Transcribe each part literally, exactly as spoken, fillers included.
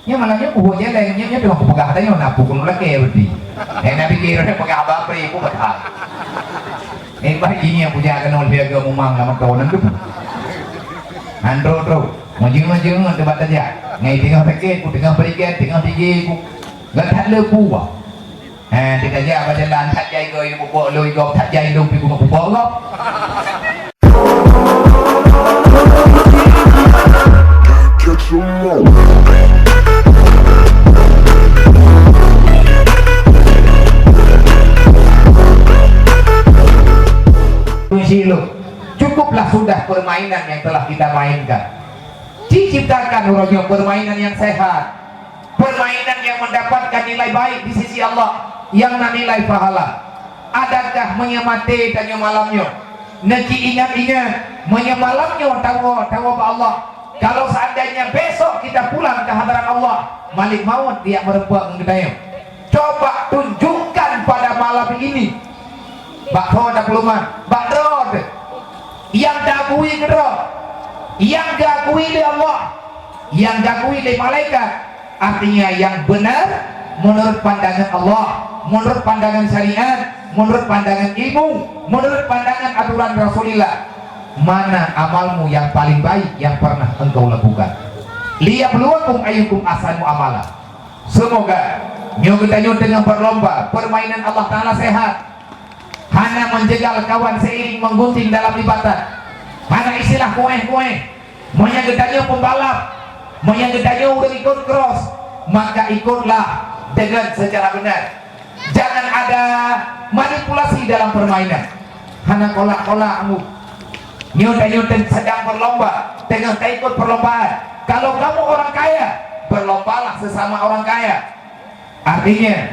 Nyoe malam nyoe kubu jeleng, nyoe, nyoe teuma kupeugah tanyoe na peue keuneuk lakée berarti. Eh, na pikir peugah haba pri, peue that. Eh, bah, ini yang punya keunoe siaga mumang lam mata ureueng tu. Andro, andro. Majeng-majeng teubat tajak. Ngai teungoh sakét, ku teungoh berikan, teungoh tige ku. Gak that le peue. Eh, tajak bak jalan, that jai goe pupuk loi gob, that jai lom pi gunong pupuk gob. Kunci lu. Cukuplah sudah permainan yang telah kita mainkan. Diciptakan uroe nyoe permainan yang sehat. Permainan yang mendapatkan nilai baik di sisi Allah, yang na nilai pahala. Adakah meunyoe maté tanyoe malam nyoe, neuki ingat-ingat, meunyoe malam nyoe tawoe, tawoe bak Allah, kalau seandainya besok kita pulang ke hadarat Allah, Malik Maut dia meureumpok ngon geutanyoe. Coba tunjukkan pada malam ini, bak ho tapeuleumah, bak droe teuh. Nyang geukui keudroe, nyang geukui lé Allah, nyang geukui lé malaikat, artinya nyang benar menurut pandangan Allah, menurut pandangan syariat, menurut pandangan ilmu, menurut pandangan aturan Rasulullah. Mana amalmu yang paling baik yang pernah engkau lakukan? Liyabluwakum ayyukum ahsanu amala. Semoga nyoe geutanyoe teungoh berlomba, permainan Allah Taala sehat. Hana menjegal kawan seiring menggunting dalam ibadat. Hana istilah kuéh-kuéh. Meunyoe geutanyoe pembalap, meunyoe geutanyoe ureueng ikot cross, maka ikutlah dengan secara benar. Jangan ada manipulasi dalam permainan. Hana kolak-kolak mu. Nyoe tanyoe sedang berlomba, teungoh taikot perlombaan. Kalau kamu orang kaya, berlombalah sesama orang kaya. Artinya,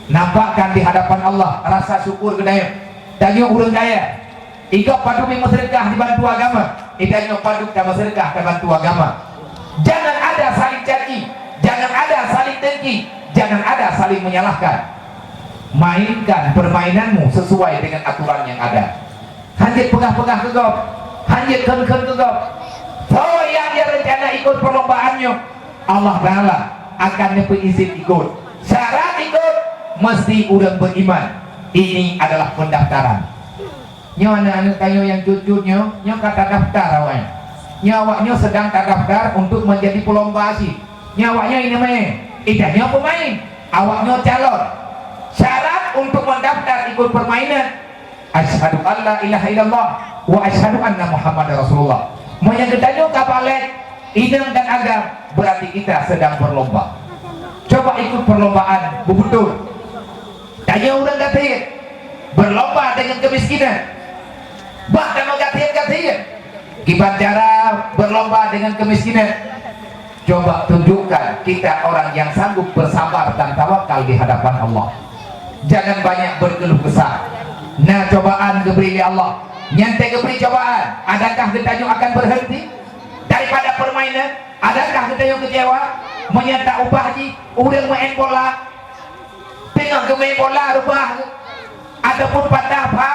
nampakkan di hadapan Allah rasa syukur geutanyoe. Tanyoe ureueng kaya, i gob padub meuseudeukah dibantu agama, i tanyoe padub tameuseudeukah tabantu agama. Jangan ada saling caci, jangan ada saling dengki, jangan ada saling menyalahkan. Mainkan permainanmu sesuai dengan aturan yang ada. Hanjeuet peugah-peugah keu gob, hanjeuet kheun-kheun keu gob. Soe nyang rencana ikot perlombaan nyoe, Allah Taala akan neupeuizin ikot. Syarat ikot, mesti ureueng beriman. Ini adalah pendaftaran. Nyoe aneuk-aneuk tanyoe nyang cut-cut nyoe, nyoe ka tadaftar awaknyan. Nyoe awaknyoe sedang tadaftar untuk menjadi pelomba cit. Nyoe awaknyoe ineuk main, i tanyoe pemain, awaknyoe calon. Syarat untuk mendaftar ikut permainan, Asyhadu an la ilaha illallah wa asyhadu anna Muhammadar Rasulullah. Meunyoe geutanyoe ka balek, inong dan agam, berarti kita sedang berlomba. Coba ikut perlombaan, beubeutôi. Tanyoe ureueng gasien, berlomba dengan kemiskinan. Bah tanyoe gasien-gasien, kiban cara berlomba dengan kemiskinan. Coba tunjukkan kita orang yang sanggup bersabar dan tawakal di hadapan Allah. Jangan banyak berkeluh kesah. Nah, cobaan geubri lé Allah. Nyan teuh geubri cobaan, adakah geutanyoe akan berhenti daripada permainan? Adakah geutanyoe kecewa? Meunyoe taubah jih, ureueng main bola, teungoh geumeu'en bola reubah, ataupun patah pha,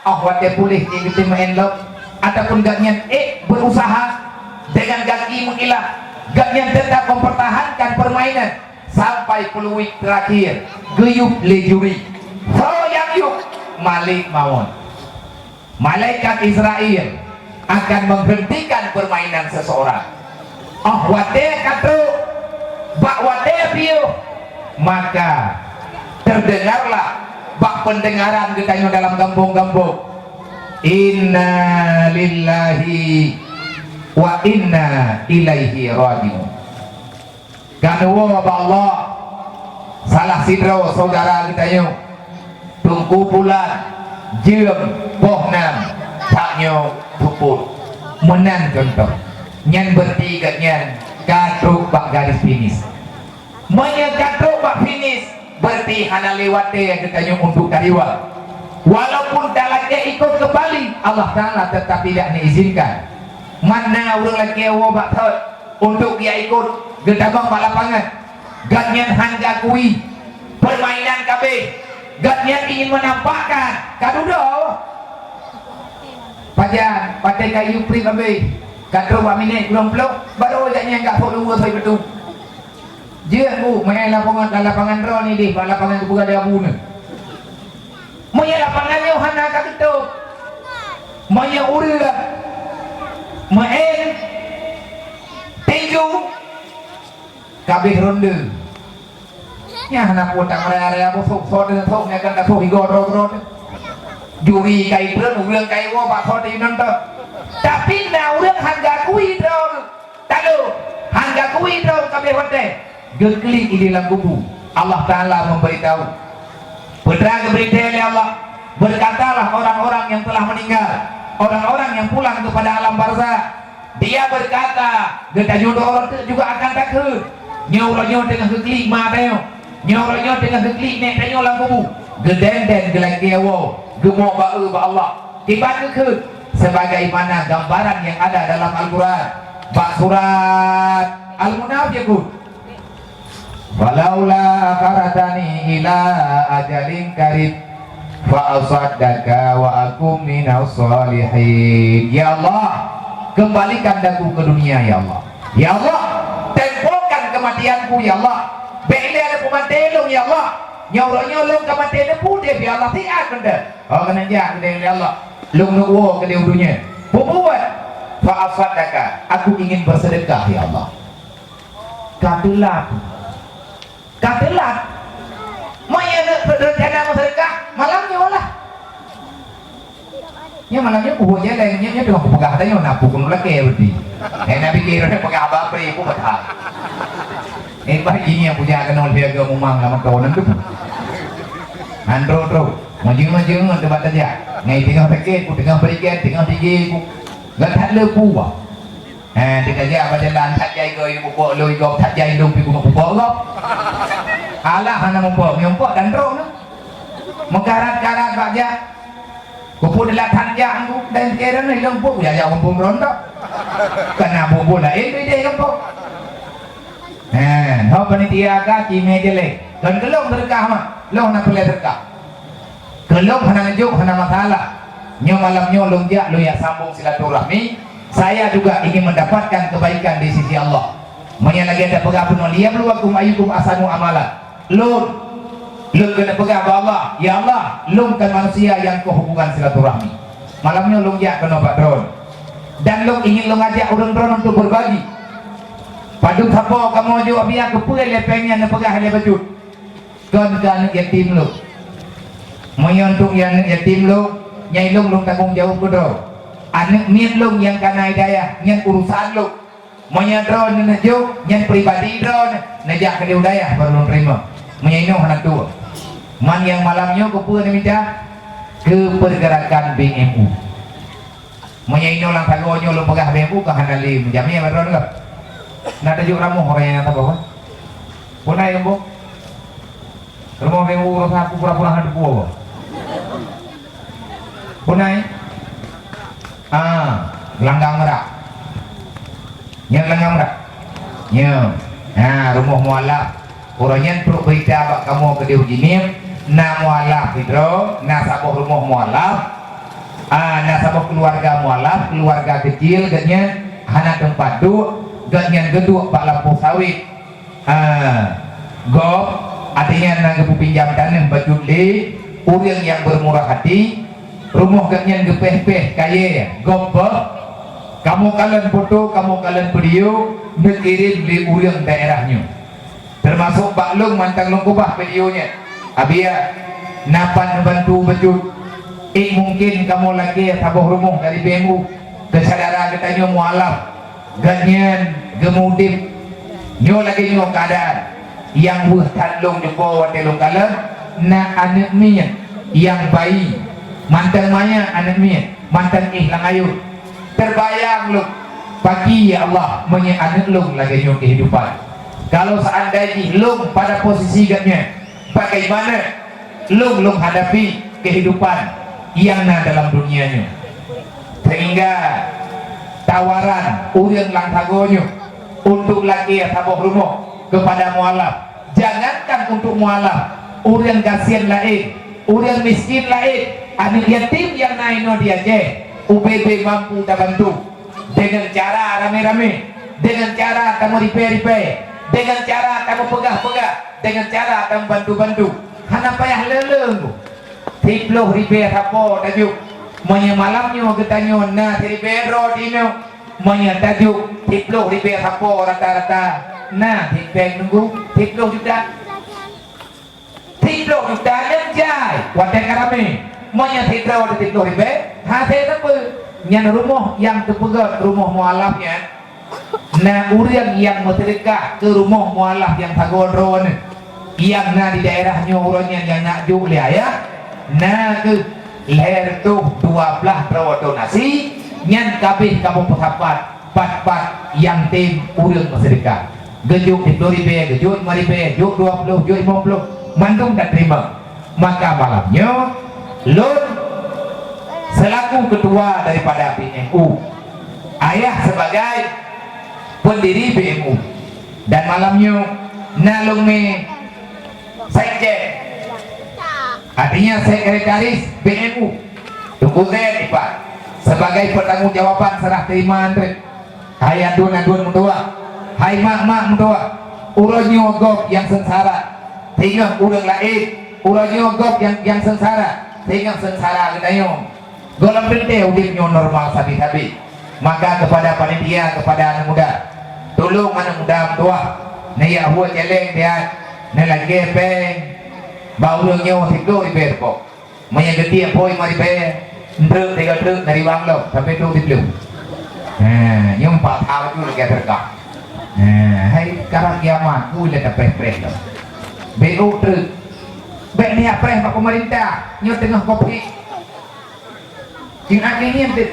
oh watée puléh nyan geuteumeu'en lom, ataupun gobnyan ék berusaha dengan gaki meuilah, gobnyan tetap mempertahankan permainan sampai peluit terakhir geuyub lé juri. Soe nyang yub? Malik Maut. Malaikat Israel akan menghentikan permainan seseorang. Oh watée ka trok, bak watée piôh, maka terdengarlah bak pendengaran geutanyoe dalam gampông-gampông, "Inna lillahi wa inna ilaihi raji'un." Ka neuwoe bak Allah, salah sidroe syedara geutanyoe, Teungku Pulan, jeuem poh nam, that nyoe seupôt. Meunan cuntoh. Nyan beureuti gobnyan ka trok bak garis finish. Meunyoe ka trok bak finish, beureuti hana lé watée geutanyoe untuk tariwang. Walaupun talakée ikot keumbali, Allah Taala teutap tidak mengizinkan. Mana ureuëng lakée woe bak thot untuk geujak ikot geutamong bak lapangan. Gobnyan hán geukui, peurmainan ka abéh. Gobnyan ingin menampakkan ka dudoe. Pajan, watée ka yub pré abéh, ka trok bak minét sikureueng ploh, barô gobnyan geujak phok luweue soi beutu. Jeuet bu, meu'en lapangan, lapangan droe ni deh, bak lapangan geupeugah lé Abu nyoe. Meunyoe lapangan nyoe hana ka geutôb, meunyoe ureueng meu'en tinju, ka abéh ronde. Nyan hana peue tameuria-ria busôk, soe teuh soe nyan kan ka soe igoe droe-droe teuh. Juri ka itreun, ureueng ka iwoe bak soe teuh inong teuh. Tapi na ureueng han geukui droe. Talu, han geukui droe ka abéh watée. Geuklik i di lam kubu. Allah Taala memberitahu. Peue geubri lé Allah, "Berkatalah orang-orang yang telah meninggal, orang-orang yang pulang kepada alam barzakh." Dia berkata, geutanyoe dua orang tu juga akan takheun. Nyoe uroe nyoe teungoh geuklik ma tanyoe. Nyoe uroe nyoe teungoh geuklik nèk tanyoe lam kubu. Geudendeng geulakée woe, geumoe ba-e bak Allah. Kiban geukheun, sebagaimana gambaran yang ada dalam Al-Quran. Bak surat Al-Munafiqun. "Falaula akhartani ila ajalin qarib fa asaddaqa wa akum minas shalihin." Ya Allah, kembalikan aku ke dunia, ya Allah. Ya Allah, tempokan kematianku, ya Allah. Bék lé ada peumaté lôn, ya Allah. Nyoe uroe nyoe lôn ka maté neupudeb, ya Allah, siat benda. Oh, keuneuk jak keudeh, ya Allah. Lôn neuk woe keudeh u dunia. Peubuet. Fa asaddaqa, aku ingin bersedekah, ya Allah. Ka teulat. Ka teulat. Meunyoe neuk rencana meuseudeukah, malam nyoe lah. Nyoe malam nyoe kubu jeleng, nyoe, nyoe teungoh kupeugah tanyoe na peue keuneuk lakée berarti. Eh, na pike droe peugah haba pri, peue peugah. Eh, bah ini nyang punya keunoe lheueh mumang lam meuto nan tu. Nyan trok-trok. Maju-maju ngon teubat tajak. Ngai teungoh sakét, ku teungoh berikan, teungoh tige ku. Gata le puwa. Eh, teuka jak bak jalan, that jai goe pupuk lôn, gob that jai lôn pi bungoh pupuk gob. Alah hana muphom, nyang muphom dan trok nyoe. Meukarat-karat bak jak. Kupeue deulat that jak nyoe, dan kira nyoe lôn pun jak-jak gampông rontok. Kana bubur laén bideh gampông. Eh, ho panitia ka cimé jelek. Dan keulong seudeukah mah, lôn na peureulée seudeukah. Keu lôn hana neujok, hana masalah. Nyoe malam nyoe lôn jak, lôn jak sambong silaturahmi. Saya juga ingin mendapatkan kebaikan di sisi Allah. Meunyoe lagée tapeugah bunoe, "Liyabluwakum ayyukum ahsanu amala." Lôn, lôn keuneuk peugah bak Allah, "Ya Allah, lôn kan manusia nyang koh hubungan silaturahmi." Malam nyoe lôn jak keunoe bak droe. Dan lôn ingin lôn ajak ureuëng droe untuk berbagi. Padub sapo kamoe jok biya keupeue lé péng nyang neupeugah lé bacut. Kon keu aneuëk yatim lôn. Meunyoe untuk aneuëk yatim lôn, nyang lôn, lôn tanggong jaweueb keudroe. Aneuëk miet lôn nyang kana i dayah, nyan urusan lôn. Meunyoe droeneuh neujok, nyan pribadi droeneuh, neujak keudeh u dayah baru lôn teurimong. Meunyoe inoe hana tuwoe. Man nyang malam nyoe keupeue neumita? Keu pergerakan B M U. Meunyoe inoe lam sagoe nyoe lôn peugah beu ka hana lé meujamé bak droeneuh. Na tajok ramoh orang nyang sagoe, kan? Puna nyang boh? Rumoh beu rasa aku pura-pura hana teupeue, boh. Puna, eh? Ah, gelanggang merak. Nyan gelanggang merak. Nyan. Ha, rumoh mualaf. Uroe nyan trok beurita bak kamoe keudeh u Jeunieb, na mualaf sidroe, na saboh rumoh mualaf, ah, na saboh keuluwarga mualaf, keuluwarga keucil, gobnyan hana teumpat duek, gobnyan geuduek bak lampôh sawét. Ah, gob, até nyan na geupeupinjam taneuh bacut lé ureuëng nyang beurmurah hati, rumoh gobnyan geupéh-péh kayée, gob beuh, kamoe kalon foto, kamoe kalon video, neukirém lé ureuëng daerah nyoe. Teumasok bak lôn mantong lôn keubah video nyan. Abiya, na pat neubantu bacut. Ék mungken kamoe lakée saboh rumoh dari B M U. Keusyedara geutanyoe mualaf, gobnyan geumeu-udeb. Nyoe lagée nyoe keuadaan. Nyang weueh that lôn jumpa watée lôn kalon, na aneuëk miet nyang bayi. Mantong manyak aneuëk miet, mantong éh lam ayôt. Teubayang lôn, paki ya Allah, meunyoe aneuëk lôn lagée nyoe keuhidupan. Kalau seandai jih lôn pada posisi gobnyan, bagaimana lôn, lôn hadapi keuhidupan nyang na dalam dunia nyoe? Sehingga tawaran ureuëng lam sagoe nyoe untuk lakée saboh rumoh keupada mualaf. Jangankan untuk mualaf, ureuëng gasien laén, ureuëng miskin laén, aneuëk yatim nyang na inoe di Aceh, ubé-bé mampu tabantu deungon cara ramé-ramé, deungon cara tameuripée-ripée, Deungon cara tameupeugah-peugah, deungon cara tameubantu-bantu. Hana payah le-le. Siploh ribèe sapo tajok. Meunyoe malam nyoe geutanyoe na siribèe droe di inoe, meunyoe tajok siploh ribèe sapo rata-rata, na sipèng nunggu siploh juta. Siploh juta nyan jai, watèe ka ramè. Meunyoe sidroe siploh ribèe, hasé sapeue? Nyan rumoh nyang teupeugöt rumoh mualaf nyan. Na ureueng nyang meuseudeukah keu rumoh mualaf nyang sagoe droeneuh, nyang na di daerah nyoe uroe nyan nyang neujok lé ayah, na kheueh lhèe reutôh dua blaih droe tô nasi, nyan ka abéh kamoe peusapat pat-pat nyang tem ureueng meuseudeukah. Geujok siploh ribèe, geujok limong ribèe, jok dua ploh, jok limong ploh, mandum tateurimong. Maka malam nyoe, lôn seulaku keutua daripada B M U, ayah sebagai pendiri B M U, dan malam nyoe na lôn mè sekjen, artinya sekretaris B M U, Teungku Zain Ipan, sebagai pertanggungjawaban serah terima Andre. Hai aduen-aduen meutuwah, hai mak-mak meutuwah, uroe nyoe gob nyang seungsara, singoh ureueng laén, uroe nyoe gob nyang, nyang seungsara, singoh seungsara geutanyoe. Gohlom teuntèe udép nyoe normal sabe-sabe. Maka keupada panitia, keupada aneuk muda, tulông aneuk muda meutuwah, neujak buet céléng siat, neulakèe péng bak ureueng nyoe siploh ribèe sapo. Meunyoe geutiek phôi limong ribèe, treuk tiga treuk dari bang lom, sampoe trôk siploh. Ha, nyoe empat thôn tu lagèe seudeukah. Ha, hai sekarang kiamat, ui lé tapreh-preh lom. Beu treuk. Bèk neujak preh bak peumeurintah, nyoe teungoh covid. Ingat nyan teuh.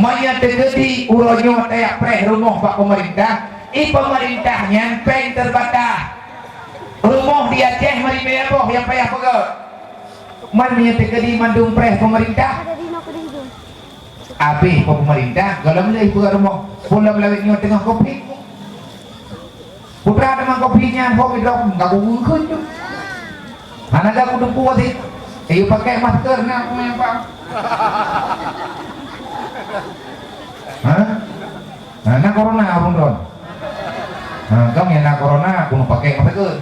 Meunyoe teukeudi uroe nyoe tajak preh rumoh bak peumeurintah, i peumeurintah nyan péng teubatas. Rumoh di Aceh meuribèe boh nyang payah peugöt. Man meunyoe teukeudi mandum preh peumeurintah, abéh peumeurintah gohlom lé peugöt rumoh. Phôn lam lawét nyoe teungoh covid. Putra teuma kopi nyan, hok idong, ka kugeukheun tu. Hana ka kuteupue sit. Eh, pakai masker na, aku yang paham. Hah? Nah, na corona, ureueng droen. Nah, kamu yang na corona, aku nak pakai masker.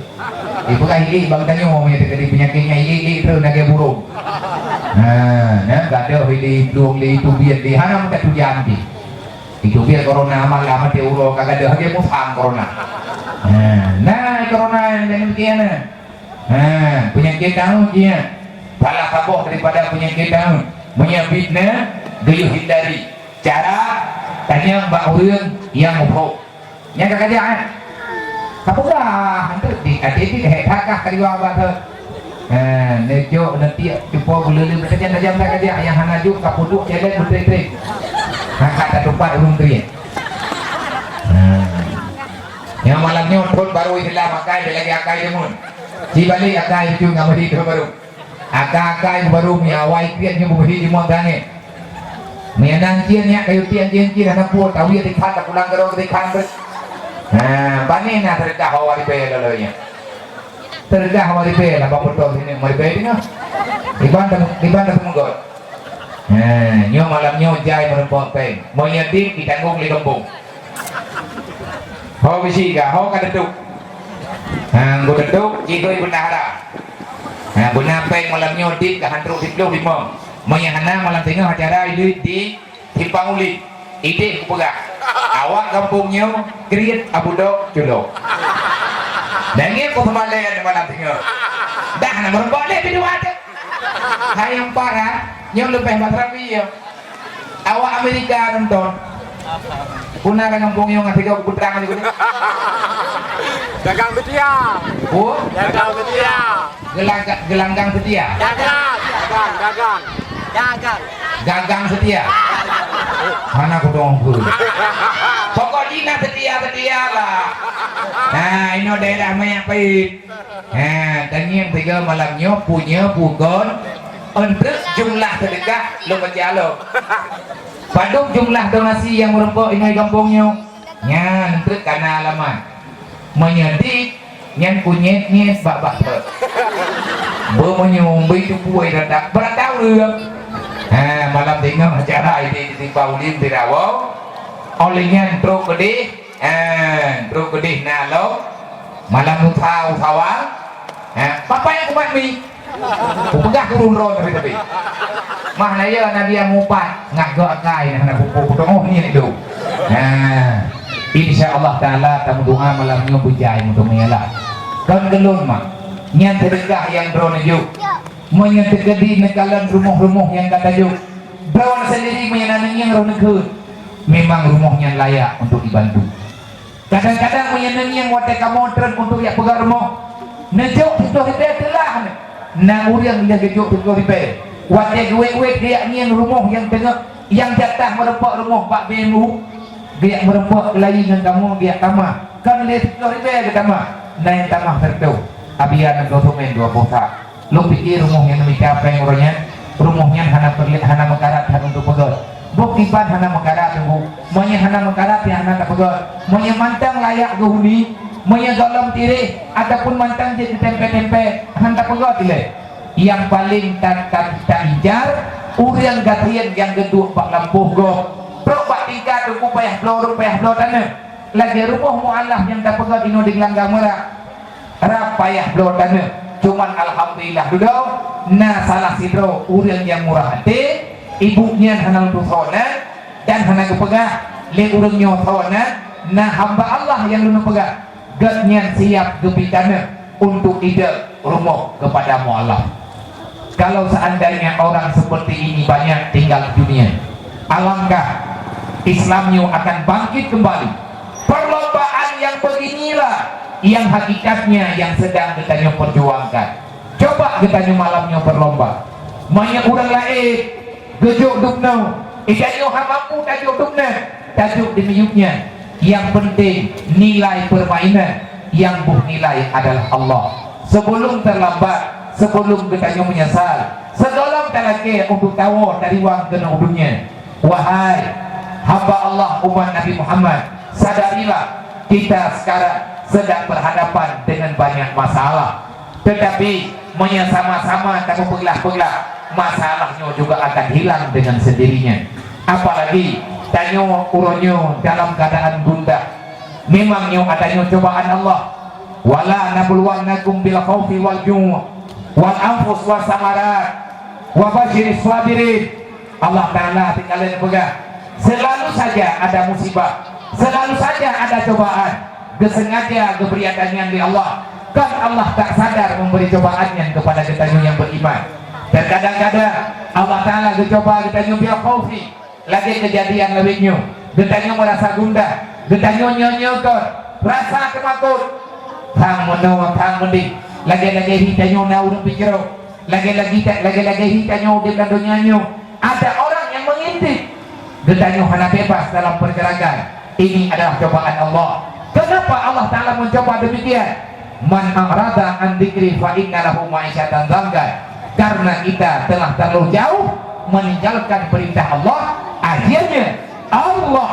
Eh, peugah ilik, bang tanyoe, yang terjadi penyakitnya ilik, ilik terus nak burung. Nah, nah, gadoh ilik, plueng ilik, tubiet ilik, hana minta tujan ilik. Itu biar corona malam mati uroe ka gadoh lagèe musang corona. Ha, nah corona nyang demikian nah. Ha, penyakit daun dia. Salah saboh daripada penyakit daun. Meunyoe fitnah, geuyue hindari. Cara tanyong bak ureueng nyang muphom. Nyang ka kajak eh. Ka peugah, hantu di até di hek takah ka liwa bak tu. Ha, neujok, neutiek, cupo, gulele, meusajan tajam that kajak, nyang hana jok, ka puduk, célék, beutreuk-treuk. Maka tatupat ureueng kriet. Ha. Nyang malam nyoe thon barô Islam akai, lagèe akai jameun. Ci balik akai itu ngamah di thon barô. Akai-akai barô meuawai kriet nyoe beuhi jimoe gangét. Meunan cien nyak kayu tieng cien cien hana puet, tawie dikhan, tapulang keudroe dikhan beuet. Ha, bani na teureugah hawa ribèe laloe nyan. Teureugah hawa ribèe lah bak beutôi sini hawa ribèe deungoe. Iban dah, iban dah meugöt. Ha, nyoe malam nyoe jai meureumpok péng. Meunyoe dit ditanggong lé gampông. Ho bisi ka, ho ka teutôp. Ha, engko teutôp, jih doi bendahara. Ha, beuna péng malam nyoe dit ka han trôk siploh limong. Meunyoe hana malam singoh acara iluet di Simpang Ulim. Idéh kupeugah. Awak gampông nyoe kriet Abu Dok Culo. Dan ngieng ku seumalée malam singoh. Dah na meureumpok lé bidua teuh. Hai nyang parah, nyoe leubeh bak Rabi ya. Awak Amerika nonton. Puna ka gampông nyong ngasih kau keputerang juga. Dagang setia. Oh? Dagang setia. Gelangga-, gelanggang setia. Dagang. Dagang, dagang. Dagang. Gagang setia. Mana kudong pun. Pokok Cina setia, setia lah. Nah, ini daerah Minyak Pahit. Ha, tangieng tiga malam nyoe punya bugon untuk jumlah sedekah lo baca lo. Padum jumlah donasi yang meureumpok inai gampông nyoe. Nyan untuk kana alamat. Meunyoe dit nyan kunyet-nyet bak-bak trok. Beumeunyoe beu tupui radak beurata ureueng. Ha, malam singoh acara di, di Simpang Ulim di Rawau. Oleh nyan trok keudeh. Ha, Trok keudeh na lom, malam lusa usawa, ha, bapak nyang kumat mi. Kupeugah gurun droe tapi-tapi. Mah na ya Nabi mupat, ngak gok akai na hana pupuk, putôh ni tu. Ha. Insya Allah Taala tameudoa malam nyoe beujai meuteumé lah. Kon geulon mak. Nyan seudeukah nyang droe neujok. Meunyoe teukeudi neukalon rumoh-rumoh nyang ka tajok. Droe sendiri meunyoe na neungieng roh neukheun. Memang rumoh nyan layak untuk dibantu. Kadang-kadang meunyoe neungieng watée kamoe treun untuk jak peugah rumoh, neujok siplôh ribée teulah na. Na ureuëng lheueh geujok siplôh ribée. Watée geuwét-wét geujak ngieng rumoh nyang teungoh, nyang jatah meureumpok rumoh bak B M U, geujak meureumpok keulayi ngon kamoe geujak tamah. Kon lé siplôh ribée geutamah, na nyang tamah sireutoh. Abian dua puluh mén dua puluh sak. Lôn pike rumoh nyang neumita péng uroe nyan, rumoh nyan hana peureulée, hana meukarat that untuk peugöt. Boh kiban hana meukarat teungku. Meunyoe hana meukarat, ya hana tapeugöt. Meunyoe mantong layak geuhuni, meunyoe gohlom tireh, ataupun mantong jeuet geutempé-tempé, hana tapeugöt ilée. Nyang paleng ta-, ta-, taincar, ureuëng gasien nyang geuduek bak lampôh gob. Trok bak tingka teungku payah bloe rot, payah bloe taneuk. Lagée rumoh mualaf nyang tapeugöt inoe di Geulanggang Merak. Rab payah bloe taneuk, cuman alhamdulillah dudoe na salah sidroe ureuëng nyang murah até, ibu nyan hana lôn tusoe nan dan hana geupeugah lé ureuëng nyoe soe nan, na hamba Allah nyang lôn peugah, gobnyan siab geubri taneuk untuk idek rumoh keupada mualaf. Kalau seandainya orang seperti ini banyak tinggal di dunia, alangkah Islam nyoe akan bangkit kembali. Perlombaan yang beginilah yang hakikatnya yang sedang geutanyoe perjuangkan. Coba geutanyoe malam nyoe berlomba. Meunyoe ureuëng laén geujok dubnoe, geutanyoe hana mampu tajok dubnoe, tajok di miyueb nyan. Yang penting nilai permainan, yang boh nilai adalah Allah. Sebelum terlambat, sebelum geutanyoe menyesal, sigohlom talakée untuk tawoe tariwang keunoe u dunia. Wahai hamba Allah umat Nabi Muhammad, sadarilah kita sekarang sedang berhadapan dengan banyak masalah. Tetapi meunyoe sama-sama tameupeulah-peulah, masalah nyoe juga akan hilang dengan sendirinya. Apalagi tanyoe uroe nyoe dalam keadaan gundah. Memang nyoe ata nyoe cobaan Allah. "Wala nabluwannakum bil khaufi wal ju' wal anfus was samarat wa basyiris sabirin." Allah Taala tinggai lé peugah, selalu saja ada musibah, selalu saja ada cobaan, geusengaja geubri ata nyan lé Allah. Kan Allah tak sadar memberi cobaan nyan kepada geutanyoe nyang beriman. Terkadang-kadang Allah Taala geucoba geutanyoe bil khaufi, lagée keujadian lawét nyoe, geutanyoe meurasa gundah, geutanyoe nyoe-nyoe kon, rasa teumakot. Thang meunoe, thang meudeh, lagée-lagée hi tanyoe na ureuëng pikéro, lagée-lagée ta-, lagée-lagée hi tanyoe udeb lam donya nyoe. Ada orang yang mengintip, geutanyoe hana bebas dalam pergerakan. Ini adalah cobaan Allah. Kenapa Allah Taala mencoba demikian? "Man a'rada an dzikri fa inna lahu ma'isyatan dzanka." Karena kita telah terlalu jauh meninggalkan perintah Allah, akhirnya Allah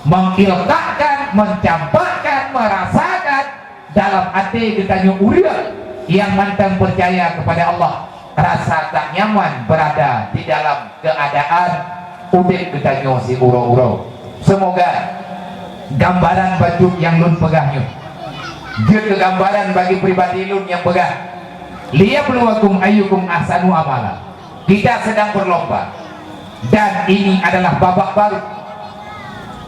mengilkakkan, mencampakkan, merasakan dalam até geutanyoe ureuëng nyang mantong peucaya kepada Allah, rasa tak nyaman berada di dalam keadaan udeb geutanyoe siuroe-uroe. Semoga gambaran bacut nyang lôn peugah nyoe jeuet keu gambaran bagi pribadi lôn nyang peugah, "Liyabluwakum ayyukum ahsanu amala." Kita sedang berlomba dan ini adalah babak baru.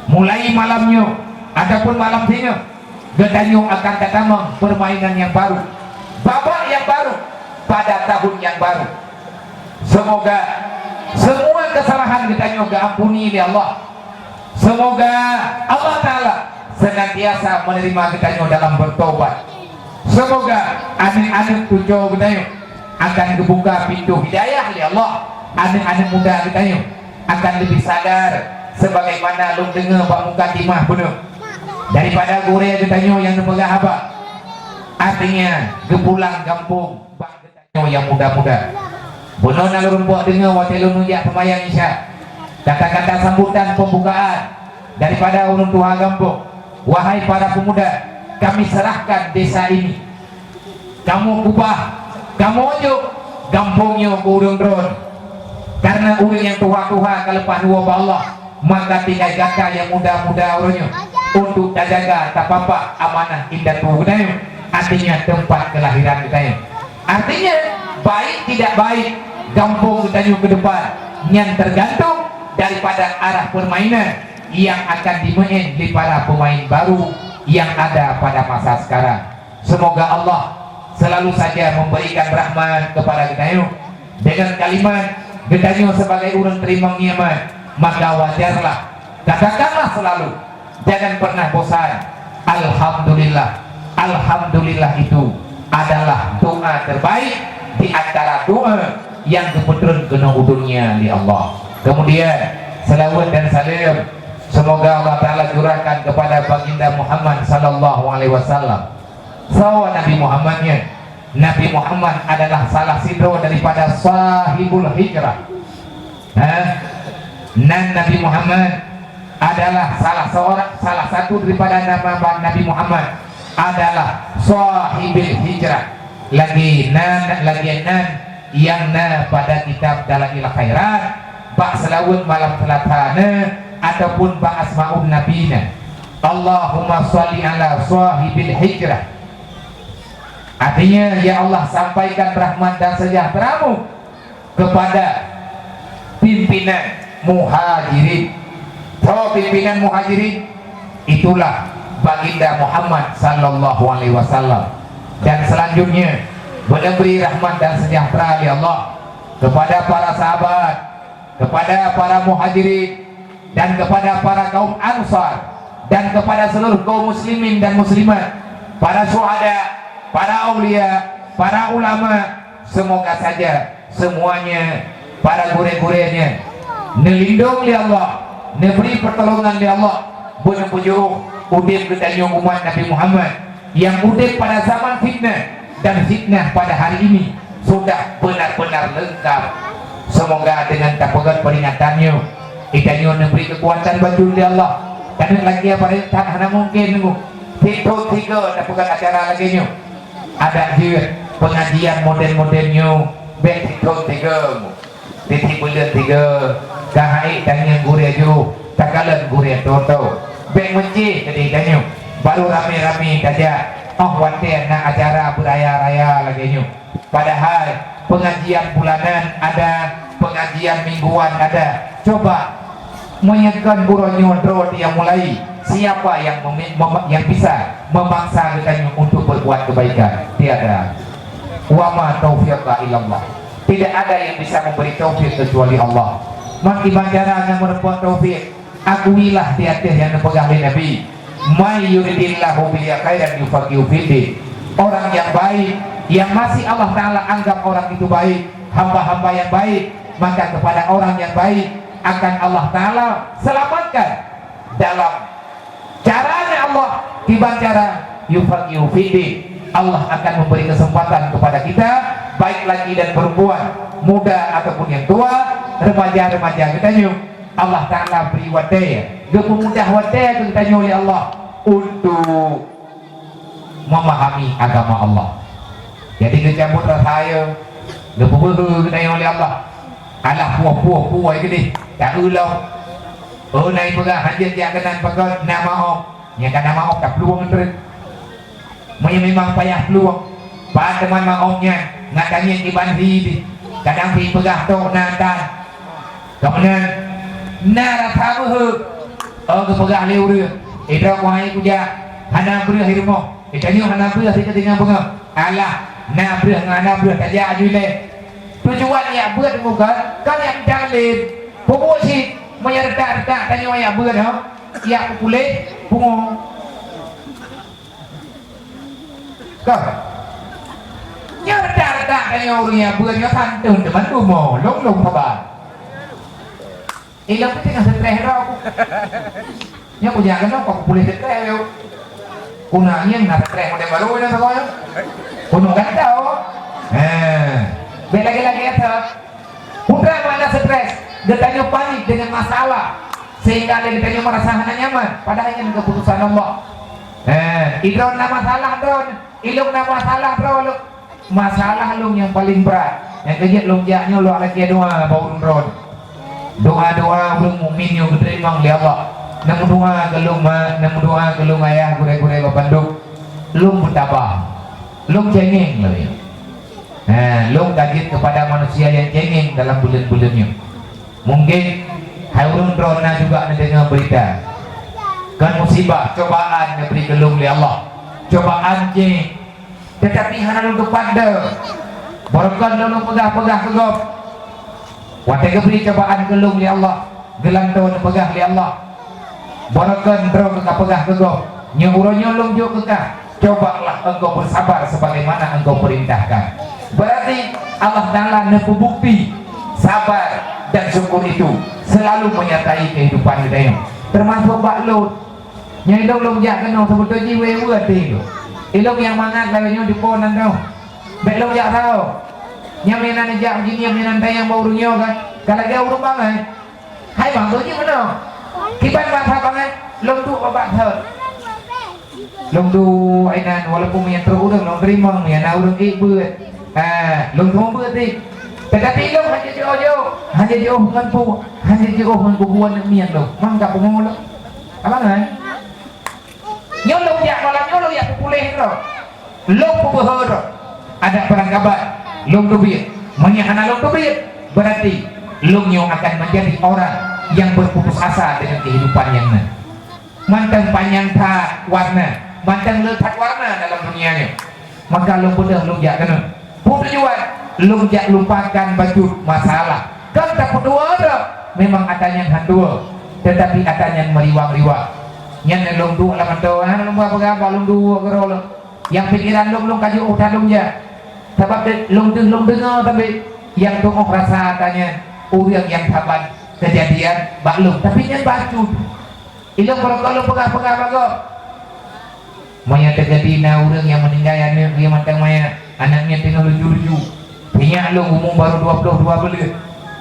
Mulai malam nyoe ataupun malam singoh, geutanyoe akan tatamong permainan nyang baru, babak nyang baru pada tahun nyang baru. Semoga semua kesalahan geutanyoe geuampuni lé Allah. Semoga Allah Taala senantiasa menerima geutanyoe dalam bertobat. Semoga aneuk-aneuk cucoe geutanyoe akan geubuka pintoe hidayah lé Allah. Aneuk-aneuk muda geutanyoe akan leubeh sadar sebagaimana lôn deungoe bak mukadimah bunoe daripada gurée geutanyoe nyang neupeugah haba. Artinya, geupulang gampông bak geutanyoe nyang muda-muda. Bunoe na lôn rumpok deungoe watée lôn neujak seumayang Isya. Kata-kata sambutan pembukaan daripada ureuëng tuha gampông, "Wahai para pemuda, kami serahkan desa ini. Kamoe keubah, kamoe jok gampông nyoe keu ureuëng droen. Karena ureuëng nyang tuha-tuha ka leupah dua bak Allah, Maka tinggai gata nyang muda-muda uroe nyoe untuk tajaga, tapapah amanah indatu geutanyoe, artinya teumpat keulahiran geutanyoe. Artinya, baik tidak baik gampông geutanyoe ke depan nyan tergantung daripada arah permainan yang akan dimain lé para pemain baru yang ada pada masa sekarang. Semoga Allah selalu saja memberikan rahmat kepada geutanyoe. Dengan kalimat geutanyoe sebagai ureuëng teurimong nikmat, maka wajarlah, katakanlah selalu, jangan pernah bosan. Alhamdulillah. Alhamdulillah itu adalah doa terbaik di antara doa yang geupeutreun keunoe u dunia lé Allah. Kemudian, selawat dan salam semoga Allah Taala curahkan kepada Baginda Muhammad sallallahu alaihi wasallam. Soe Nabi Muhammad nyan? Nabi Muhammad adalah salah sidroe daripada sahibul hijrah. Ha? Nan Nabi Muhammad adalah salah seorang, salah satu daripada nama ba-, Nabi Muhammad adalah sahibil hijrah. Lagi nan, lagi nan yang na pada kitab Dalail Khairat, bak selawat malam Selasa na, ataupun bak Asmaun Nabi na. Allahumma shalli ala sahibil hijrah. Artinya, ya Allah, sampaikan rahmat dan sejahtera-Mu kepada pimpinan Muhajirin. Soe pimpinan Muhajirin? Itulah Baginda Muhammad sallallahu alaihi wasallam. Dan selanjutnya, beuneubri rahmat dan sejahtera lé Allah kepada para sahabat, kepada para Muhajirin, dan kepada para kaum Ansar, dan kepada seluruh kaum muslimin dan muslimat, para syuhada, para aulia, para ulama, semoga saja semuanya, para gurée-gurée nyan, neulindong lé Allah, neubri peutolongan lé Allah, beuneupeujeuôh udeb geutanyoe umat Nabi Muhammad nyang udeb pada zaman fitnah dan fitnah pada hari ini sudah benar-benar lengkap. Semoga dengan tapeugét peringatan nyoe, geutanyoe neubri keukuatan bacut lé Allah. Taneuk lagée pada that hana mungken nunggu. Sithon sigoe tapeugét acara lagée nyoe. Adak jeuet pengajian model-model nyoe bék sithon sigoe. Tieb-tieb buleuen tiga, ka hai tangieng gurée jroh, takalon gurée toe-toe. Bék meucéh keudeh tanyoe, barô ramé-ramé tajak, óh watée na acara beuraya-raya lagée nyoe. Padahai pengajian bulanan ada, pengajian mingguan ada. Coba, meunyoe kon uroe nyoe droe nyang mulai, siapa yang memi-, mem-, yang bisa memaksa geutanyoe untuk berbuat kebaikan? Tiada. Wa ma taufiqa illallah. Tidak ada yang bisa memberi taufik kecuali Allah. Maka bagaimana cara nyang meureumpok taufik? Akuilah di ateueh nyang neupeugah lé Nabi, "May yuridillahu bihi khairan yufaqihu fiddin." Orang yang baik, yang masih Allah Taala anggap orang itu baik, hamba-hamba yang baik, maka kepada orang yang baik akan Allah Taala selamatkan dalam caranya Allah, kiban cara yufaqihu fiddin. Allah akan memberi kesempatan kepada kita, baik laki dan perempuan, muda ataupun yang tua, remaja-remaja geutanyoe. Allah Taala bri watée, geupeumudah watée keu geutanyoe lé Allah untuk memahami agama Allah. Jadi geucabut rasa ayo, geupeubeuhe geutanyoe lé Allah. Alah puoh-puoh puwoe keudeh, taeu lom. Oh, na ipeugah hanjeuet jak keunan pakon, na maoh. Nyang ka na maoh taplueng treuk. Meunyoe memang payah plueng, pat teuma maoh nyan, ngat tangieng iban hi dih. Kadang pih peugah tok na tan. Kamoe na rasa beuhe, oh, geupeugah lé ureuëng, "Idroe keuhai kujak, hana breueh i rumoh." Geutanyoe hana breueh sikeudeh nyang beungoh. Alah, na breueh ngon hana breueh tajak aju ilée. Tujuan jak beuet bukan, kan jak meutalem. Peubuet cit, meunyoe reutak-reutak tanyoe jak beuet, ho, jak peupuléh pungo. Kah? Nyoe reutak-reutak tanyoe ureuëng jak beuet nyoe santun teuma tumo, lôn-lôn saban. Ilong pih teungoh stres droe. Nyoe kujak keunoe kok pulih stres yo. Kuna ngieng na stres model baru na sagoe. Kunong gantau. Heh. Bék lagée-lagée ata. Putra mana stres? Geutanyoe panik dengan masalah sehingga ada geutanyoe merasa hana nyaman. Padahal nyan keputusan Allah. Heh, idroe na masalah droe, ilong na masalah droe. Masalah lôn nyang paleng brat, nyang keujeuet lôn jak nyoe lôn lakée doa bak ureuëng droe. Doa-doa ureuëng mukmin nyang geuteurimong lé Allah. Neumeudoa keu lôn mak, neumeudoa keu lôn ayah, gurée-gurée bandum. Lôn meutabah, lôn cengeng lagée nyoe. Nah, lôn ka jeuet keupada manusia nyang cengeng dalam buleuen-buleuen nyoe. Mungken hai ureuëng droe na juga neudeungoe beurita. Kon musibah, cobaan neubri keu lôn lé Allah. Cobaan jih, teutapi hana lôn teupat deuh. Barokon lôn peugah-peugah keu gob. Watée geubri cobaan keu lôn lé Allah, geulantoe neupeugah lé Allah, barokon droe ka peugah keu gob, nyoe uroe nyoe lôn jok keu kah, cobalah engkau bersabar sebagaimana engkau perintahkan. Berarti Allah Taala neupeubukti sabar dan syukur itu selalu menyertai kehidupan geutanyoe, termasuk bak lôn. Nyoe ilong lôn jak keunoe, seubeutôi jih wée-wée até lôn. Ilong nyang mangat lagée nyoe dipo nan dong. Bék lôn jak saho. Nyang meunan jak jih, nyang meunan tayang bak ureuëng nyoe kan. Ka lagée ureuëng bangai. Hai bang, tu jih meunoe. Kiban bak saho bangai, lôn duek bak saho. Lôn duek inan, walaupun meunyan trok ureuëng, lôn teurimong, meunyan na ureuëng ék beuet. Ah, lôn teurimong beuet jih. Teutapi lôn hana jiôh-jiôh, hana jiôh ngon pu, hana jiôh ngon bubuan aneuk miet lôn. Mang ka pungo lôn. Abang, eh? Nyoe lôn jak malam nyoe lôn jak peupuléh droe. Lôn peubeuhe droe. Adat peurangkabat lôn teubiet. Meunyoe hana lôn teubiet, berarti lôn nyoe akan menjadi orang yang berputus asa dengan kehidupan nyang na. Mantong panyang that warna, mantong le that warna dalam dunia nyoe. Maka lôn peudeuh lôn jak keunoe. Peue tujuan? Lôn jak lupakan bacut masalah. Kon tapeutuwoe droe, memang ata nyan han tuwoe, teutapi ata nyan meuriwang-riwang. Nyan lôn duek lam mantong, hana lôn peugah-peugah, lôn duek keudroe lôn. Nyang pikeran lôn, lôn ka jiôh that lôn jak. Sabab lôn deuh-, lôn deungoe sabé nyang tuoh rasa ata nyan ureuëng nyang saban keujadian bak lôn, tapi nyan bacut. Ilong barokon lôn peugah-peugah bak gob. Meunyoe teujadi na ureuëng nyang meuninggai aneuëk geuh mantong manyét, aneuëk miet teungoh lucu-lucu. Ingat lôn umu barô dua ploh dua buleuen.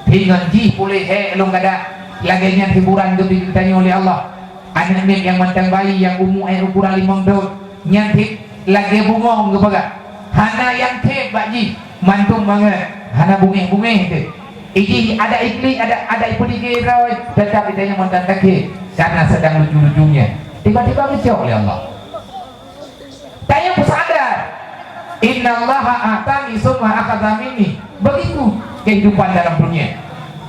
Ingat jih puléh hék lôn gada. Lagée nyan hiburan geubri keu geutanyoe lé Allah. Aneuëk miet nyang mantong bayi nyang umu ék ukuran limong thon. Nyan cit lagée bungong geupeugah. Hana nyang khém bak jih, mantong mangat, hana bungéh-bungéh teuh. Ijih ada iklik, ada, ada ipeudike droe, teutap geutanyoe mantong takhém, karena sedang lucu-lucunya. Tiba-tiba geucok lé Allah. Tanyoe peusadar, "Innallaha a'tani tsumma akhadha minni." Begitu kehidupan dalam dunia.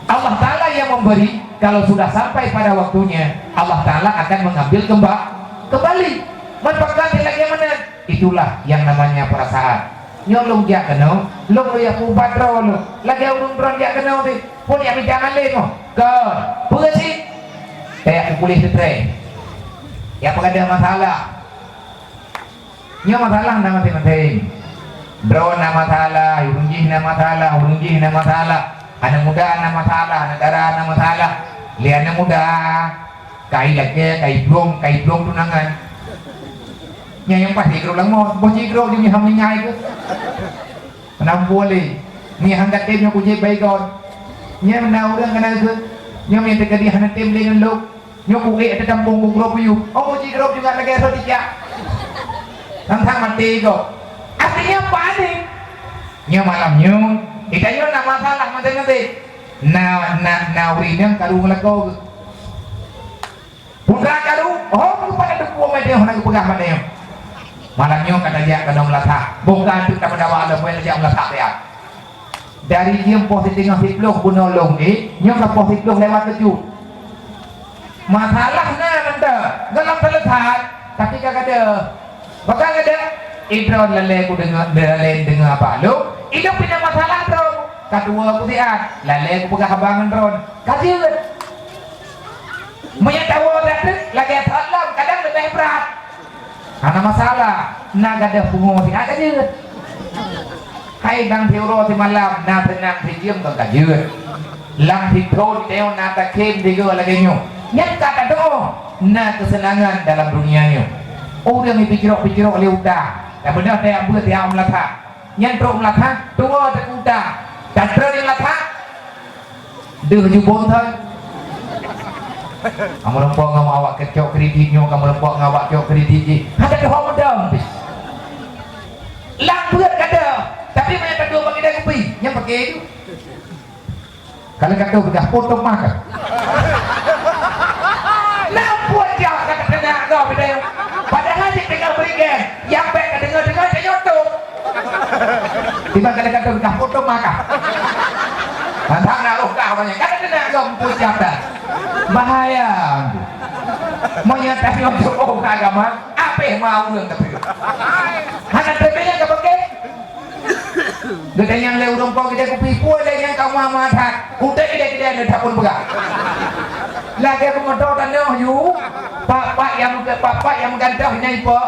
Allah Ta'ala yang memberi, kalau sudah sampai pada waktunya, Allah Ta'ala akan mengambil kemba-, kembali. Manfaat lagi mana? Itulah yang namanya perasaan. Nyoe lôn jak keunoe, lôn lôn jak peuubat droe lôn. Lagée ureuëng droe jak keunoe teuh, phon jak mita malém oh. Kon, peue cit? Tajak peupuléh teutrée. Jak peugah masalah. Nyoe masalah na maséng-maséng. Droe na masalah, ureuëng jih na masalah, ureuëng jih na masalah. Aneuëk muda na masalah, aneuëk dara na masalah. Lé aneuëk muda, kai lakée, kai blong, kai blong tunangan. Nyan nyang pasti keudroe lam mot, boh jih keudroe jih meuham lingai keuh. Meunampu lé, ngieng han ka tem nyoe kujép baygon. Nyan na ureuëng kana keuh, nyoe meuteukadi hana tem lé ngon lôn. Nyoe kuék teudampông bungkôh puyuh. Oh, muji droe juga lagée rhot ijak. Sang-sang maté gob. Artinya panik. Nyoe malam nyoe, geutanyoe na masalah maté-maté. Na, na, na ureuëng nyang karu meulakoe geuh. Putra karu, oh, pada teupeu maté hana geupeugah maté nyoe. Malam nyoe ka tajak keunoe meulasah. Boh ka teuk tapeudawa lom, tajak meulasah ya. Dari jeuem poh siteungoh siploh bunoe lôn ék, nyoe ka poh siploh lewat tujoh. Masalah na mantong, gohlom seuleusoe, tapi ka gadôh. Pakon gadôh? Idroe lalée kudeungoe, lalée deungoe haba lôn, idong pih na masalah droe. Ka tuwoe kusiat, lalée kupeugah haba ngon droe. Ka jeuet. Meunyoe tawoe that teuk, lagée that lom, kadang leubeh brat. Hana masalah, na gadôh pungo siat ka jeuet. Hai bang siuroe simalam, na seunang sijeuem kon ka jeuet. Lam sithon tanyoe na takhém sigoe lagée nyoe. Nyan ka tadeungoe na keuseunangan dalam dunia nyoe. Ureuëng jipicrok-picrok lé uta, tabeudôh tajak beuet tajak meulasah. Nyan trok meulasah, tuwoe teukuta. Tatrön meulasah, deuh jubông thon. Kamoe rumpok ngon awak keucok kredit nyoe, kamoe rumpok ngon awak cok kredit jih. Hana teuhom meudong pih. Lam beuet ka deuh, tapi meunyoe taduek bak keude kupi, nyan paké ju. Kalau kata peugah, "Potong mah kah?" Nampak jak kata teunak kau bidang. Padahal di tengah berikan, yang baik ka dengar-dengar, tak nyotok. Tiba kalau kata peugah, "Potong mah kah?" Mantap nak roh kah banyak. Kata teunak kau, "Mpun siapa?" Bahaya. Meunyo tanyoe tu'oh agama, apeh ma ureueng tapi. Hana teubina ka pakai. Geutanyoe lé ureueng po geutanyoe kupi pue lé nyang ka ma-ma that. Utek geude-geude neu tapun peugah. Lagèe peungeudok tanoh yu, pak-pak nyang meuge-, pak-pak nyang meugantoh nyang ipo.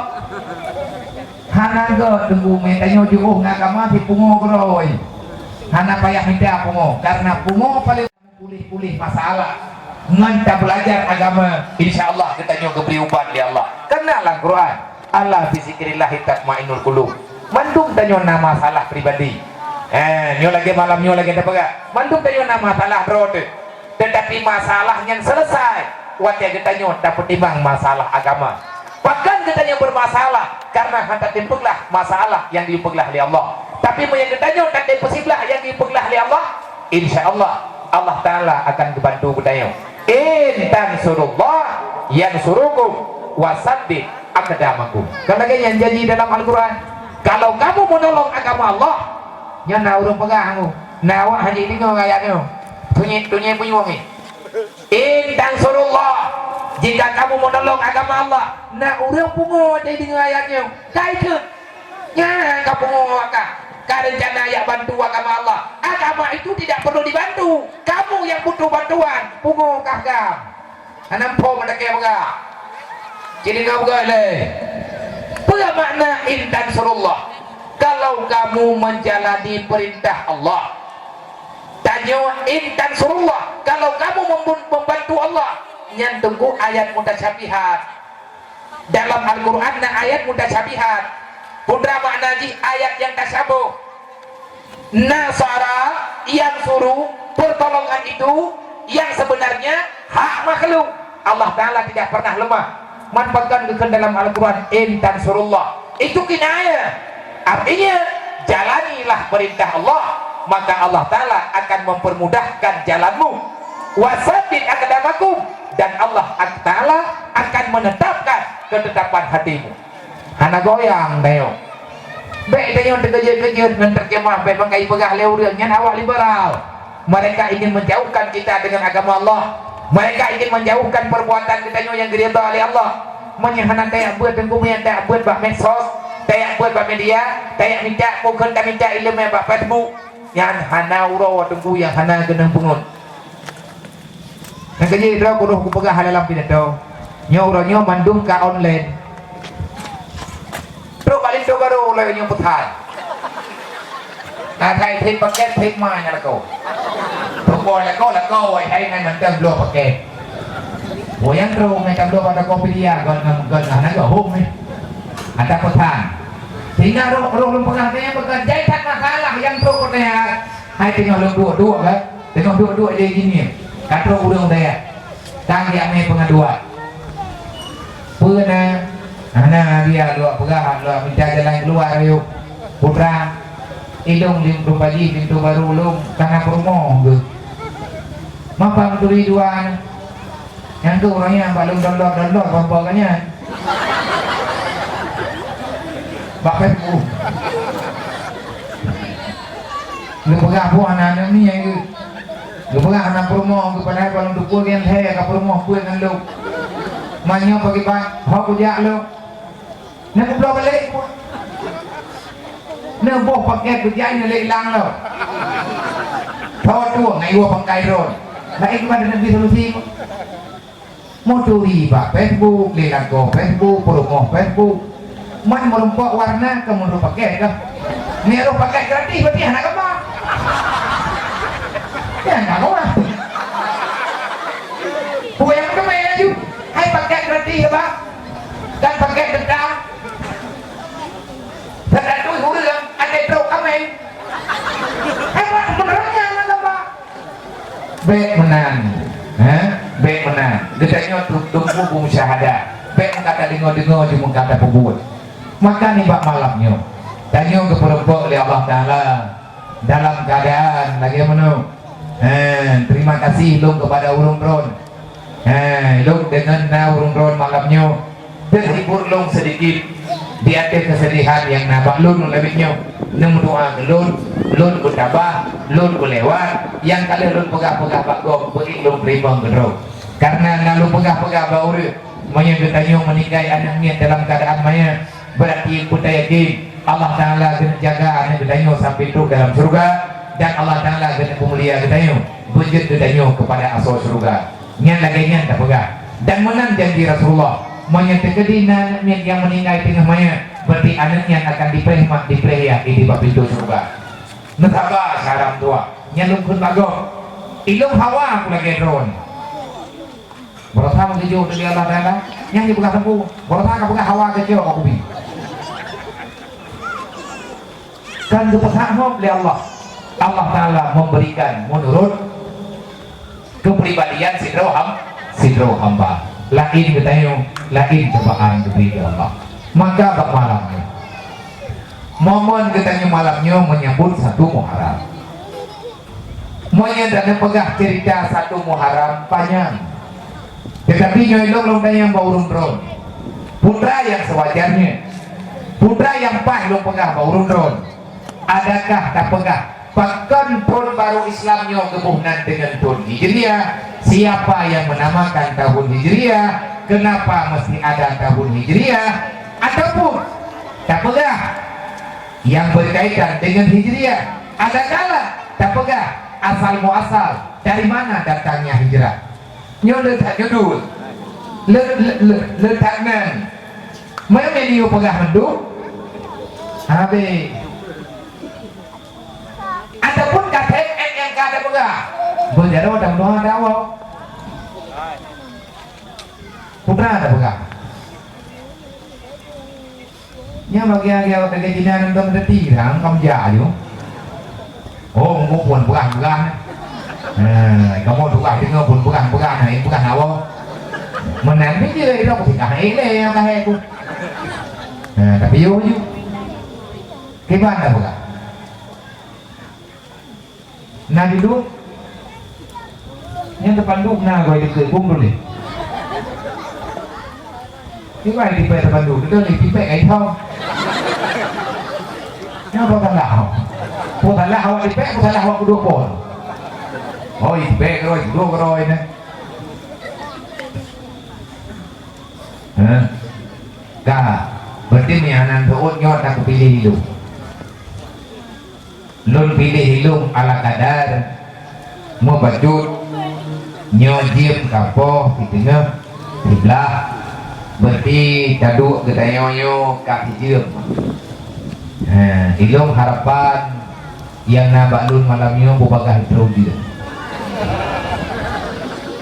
Hana gèt teunggu mé tanyoe jiôh ngon agama si pungo keudroe. Hana payah mita pungo, karena pungo paleng Puléh-puléh masalah ngon tabeulajar agama, insya Allah geutanyoe geubri ubat lé Allah. Karena lam Quran, "Ala bizikrillahi tatmainnul qulub." Mandum tanyoe na masalah pribadi. Eh, nyoe lagèe malam nyoe lagèe tapeugah. Mandum tanyoe na masalah droe teuh. Tetapi masalah nyan selesai watèe geutanyoe tapeutimang masalah agama. Pakon geutanyoe bermasalah? Karena hana tatimpeuglah masalah nyang geupeuglah lé Allah. Tapi meunyo geutanyoe tatém peusiblah nyang geupeuglah lé Allah, insya Allah, Allah Taala akan geubantu geutanyoe. "In tansurullah yansurukum wa sabbit aqdamakum." Kan lagèe nyan janji dalam Al-Quran, "Kalau kamu menolong agama Allah," nyan na ureueng peugah ngon, na awak hana deungoe ayat nyoe. Tunyét-tunyét punyueng nyoe. "In tansurullah," jika kamu menolong agama Allah, na ureueng pungo watèe deungoe ayat nyoe, ka ikheun. Nyan ka pungo ka, ka rencana jak bantu agama Allah. Agama itu tidak perlu dibantu. Kamu yang butuh bantuan, pungo kah gam. Hana muphom meutakèe peugah. Jadi na peugah lé. Peue makna "In tansurullah"? Kalau kamu menjalani perintah Allah. Tanyoe "In tansurullah", kalau kamu membun-, membantu Allah, nyan teungku ayat mutasyabihat. Dalam Al-Quran na ayat mutasyabihat. Peue makna jih ayat nyang tasyabuh? Nasara, yansuru, pertolongan itu yang sebenarnya hak makhluk. Allah Taala tidak pernah lemah. Man pakon geukheun dalam Al-Quran, "In tansurullah." Itu kinayah. Artinya, jalanilah perintah Allah, maka Allah Taala akan mempermudahkan jalanmu. "Wa sabbit aqdamakum," dan Allah Taala akan menetapkan ketetapan hatimu. Hana goyang tanyoe. Bèk tanyoe teukeujot-keujot ngon terjemah bèk bangai peugah lé ureueng nyan awak liberal. Mereka ingin menjauhkan kita dengan agama Allah. Mereka ingin menjauhkan perbuatan geutanyoe nyang geuridha lé Allah. Meunyoe hana tajak beuet teungku, meunyoe tajak beuet bak medsos, tajak beuet bak media, tajak minta, bukon taminta ileumèe bak Facebook, nyan hana uroe teungku nyang hana keunong peungeut. Nyang keujih droe kuroh kupeugah lam pidato. Nyoe uroe nyoe mandum ka online. Trok bak linto barô lagèe nyoe peusan. Asai thèb pakèt, thèb ma nyang lakoe. Trok boh lakoe, lakoe, wahai hai nyan mantong bloe pakèt. Woe nyang trok nyan ka bloe bak Tokopedia, gon ngon, gon hana geuhom nyan. Ata peusan. Sehingga roh, roh lôn peugah nyan, peugah jai that masalah nyang trok peusan. Hai teungoh lôn duek-duek kan? Teungoh duek-duek lé jih nyan. Ka trok ureueng dayah. Tang jak mé peungaduan. Peue na? Hana, dia luwah peugah, luwah minta jalan keuluwa rayeuk. Putra, ilông lim rupaji pintoe barô lông kana peurumoh geuh. Mapa meuturi dua nyan? Nyang geuh ureueng nyan bak lông dolor-dolor bak nyan. Bak Facebook. Geupeugah boh aneuk-aneuk nyan geuh. Geupeugah hana peurumoh geuh, padahai bak lông tupeue nyan lhèe ka peurumoh peuet ngon lông. Meunyoe pakriban, ho kujak lông. Nyan geubloe balek. Neuboh pakèt beujai nyan lé ilang lom. Tho tueng na iwoe pangkai droe. Laén keuban neubi solusi. Meuturi bak Facebook, lé lagoe Facebook, peurumoh Facebook. Man meurumpok warna keu meunurot pakèt kah? Meunurot pakèt gratis berarti hana gamba. Nyan ka gamba. Peue nyang meuteumé laju? Hai pakèt gratis, Bang. Dan pakèt teuntang. Seratus ureueng, até trok kameng. Hai, Bang, beuneureung nyan gamba. Bèk meunan, ha? Bèk meunan. Geutanyoe tu-, teungku beusyahadat. Bèk meukatai deungoe-deungoe, cuma meukatai peubuet. Maka nibak malam nyoe, tanyoe geupeurumpok lé Allah Taala dalam keuadaan lagèe meunoe. Eh, terima kasih lôn kepada ureuëng droen. Eh, lôn deungon na ureuëng droen malam nyoe, terhibur lôn sedikit di ateueh kesedihan nyang na bak lôn. Lagée nyoe, neumeudoa keu lôn, lôn beutabah, lôn beulewat, nyang ka lheueh lôn peugah-peugah bak gob, beuék lôn teurimong keudroe. Karena na lôn peugah-peugah bak ureuëng, meunyoe geutanyoe meuninggai aneuëk miet dalam keuadaan manyét, berarti peue tayakin Allah Taala geuneuk jaga aneuëk geutanyoe sampai trok dalam syeuruga, dan Allah Taala geuneuk peumulia geutanyoe, beujeuet geutanyoe keupada asoe syeuruga. Nyan lagée nyan tapeugah. Dan meunan janji Rasulullah, meunyoe teukeudi na aneuëk miet nyang meuninggai teungoh manyét, berarti aneuëk nyan akan dipreh mat, dipreh yah di bak pintoe syeuruga. Neusaba syedara meutuwah, nyan lôn kheun bak gob. Ilôn hawa aku lagée droen. Baroesa meutuju lé Allah Taala, nyang jipeugah teungku, baroesa ka peugah hawa keucok ka kubi. Kan geupeusahot lé Allah. Allah Taala memberikan menurut kepribadian sidroe ham-, sidroe hamba. Laén geutanyoe, laén cobaan geubri lé Allah. Maka bak malam nyoe, momen geutanyoe malam nyoe menyambut satu Muharram. Meunyoe tapeugah cerita satu Muharram panyang, tetapi nyoe lôn lôn tanyong bak ureuëng droen, putra nyang sewajarnya, putra nyang paih lôn peugah bak ureuëng droen, adakah tapeugah pakon thon barô Islam nyoe geuboh nan deungon thon Hijriah? Siapa yang menamakan tahun Hijriah? Kenapa mesti ada tahun Hijriah? Ataupun tapeugah yang berkaitan dengan Hijriah, adakala tapeugah asal muasal dari mana datangnya hijrah. Nyoe le that nyoe dul. Le, le, le, le that nyan. Meunyoe nyoe peugah mandum, habéh. Ataupun ka that nyang ka tapeugah, beujaroe dan doa dawa. Putra tapeugah. Nyan bagi-bagi awak lagée Cina nonton teuti dah, engkau jak aju. Oh, engkau pun peugah-peugah. Eh, kamu peugah dengar pun peugah-peugah, nah, peugah awak. Menang ni je, dia pun peugah, eh, leh, yang kahai aku. Eh, tapi yo ju. Kiban dah peugah. Na jidum? Nyan teupanduk na goi dikeue bung tuléh. Kiban tipék teupanduk, beutôi lé tipék kai thong. Nyan peue salah? Peue salah awak tipék, peue salah awak kuduek phon? Oh, tipék keurôi, kuduek keurôi nyan. Hah? Ka, berarti meunan seuôt nyoe takupiléh ilung. Lôn piléh ilung ala kadar, meubacut, nyoe jeuem ka poh siteungoh siblaih, berarti taduek geutanyoe nyoe ka sijeuem. Ha, ilung harapan nyang na bak lôn malam nyoe beubagaih droe jeuem.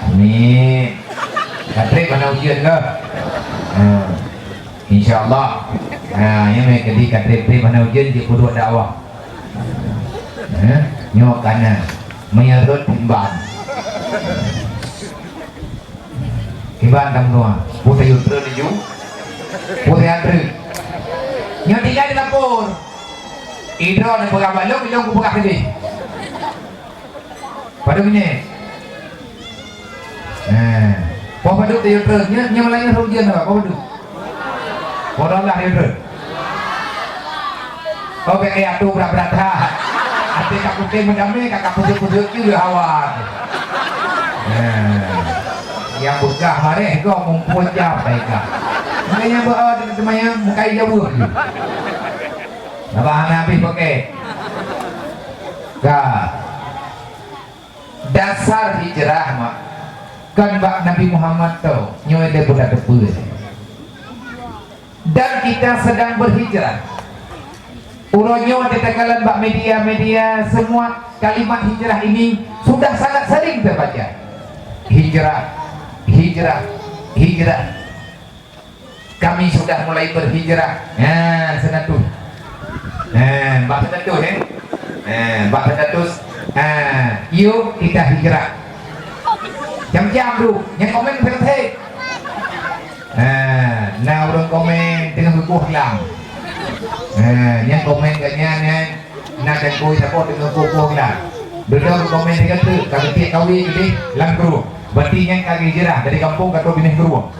Amin. Ka trép hana ujeuen kah? Ha. Insya Allah. Ha, nyoe meukeudi ka trép-trép hana ujeuen jeuet peuduek dakwah. Ha, nyoe kana meunyeurot timbang. Kiban dang dua. Putri Yusril laju. Putri Andri. Nyoe tinggai di dapur. Idroe neupeugah balok, ilong kupeugah keudeh. Padub nyoe? Eh, poh padub teuh Yusril? Nyoe, nyoe meulayeue rhueng ujeuen apa? Poh padub? Poh dua belas Yusril. Oh, bèk kaya tu brat-brat that. Até ka putéh meudamé, ka, ka peuseuk-peuseuk ju hawa. Eh, nyang beukah maréh gob mumpung jam baik kah. Nyang beu, eh, teuma nyang mukai jauh ju. Nabah hana habéh pakai. Ka. Dasar hijrah mak kan bak Nabi Muhammad tu, nyoe dia pun dah teupeu. Dan kita sedang berhijrah. Uroe nyoe teukalon bak media-media, semua kalimat hijrah ini sudah sangat sering terbaca. Hijrah, hijrah, hijrah. Kami sudah mulai berhijrah. Nah, senatus. Nah, bak senatus, eh. Nah, bak senatus. Ah, yuk kita hijrah. Jam-jam tu, nyang komen selesai. Nah, na ureuëng komen teungoh geukueh lam. Nah, nyang komen kat nyan, nyan, na tengkoi saboh teungoh geukueh lam. Beudôh komen tiga tu, ka geutiek kawé geudeh lam krueng. Berarti nyan ka hijrah dari gampông ka trok binéh krueng.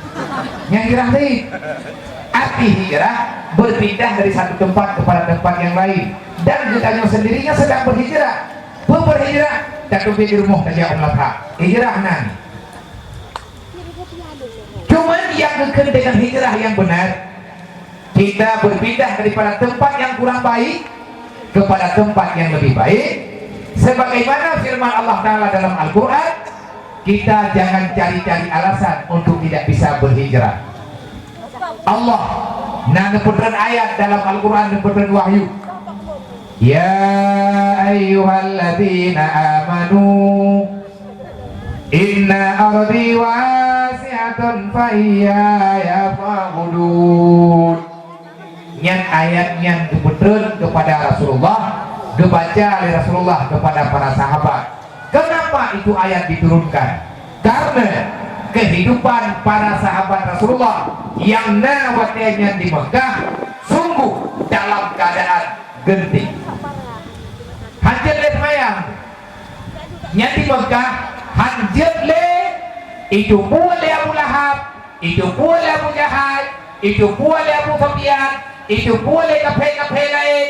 Nyan hijrah tadi. Arti hijrah, berpindah dari satu tempat kepada tempat yang lain. Dan geutanyoe sendirinya sedang berhijrah. Peue berhijrah? Tateubiet di rumoh tajak u meulaphak. Hijrah nan. Cuman yang geukheun dengan hijrah yang benar, kita berpindah daripada tempat yang kurang baik kepada tempat yang lebih baik. Sebagaimana firman Allah Ta'ala dalam Al-Quran, kita jangan cari-cari alasan untuk tidak bisa berhijrah. Allah na neupeutreun ayat dalam Al-Quran, neupeutreun wahyu. Ya ayyuhalladzina amanu, inna ardi wasi'atun fa iyaya fa'budun. Nyan ayat nyan geupeutreun kepada Rasulullah, geubaca lé Rasulullah kepada para sahabat. Kenapa itu ayat diturunkan? Karena kehidupan para sahabat Rasulullah yang na watée nyan di Mekah sungguh dalam keadaan genting. Hanjeuet lé seumayang. Nyan di Mekah hanjeuet lé, itupeue lé Abu Lahab, itupeue lé Abu Jahal, itupeue lé Abu Sufyan, itupeue lé kafé-kafé laén.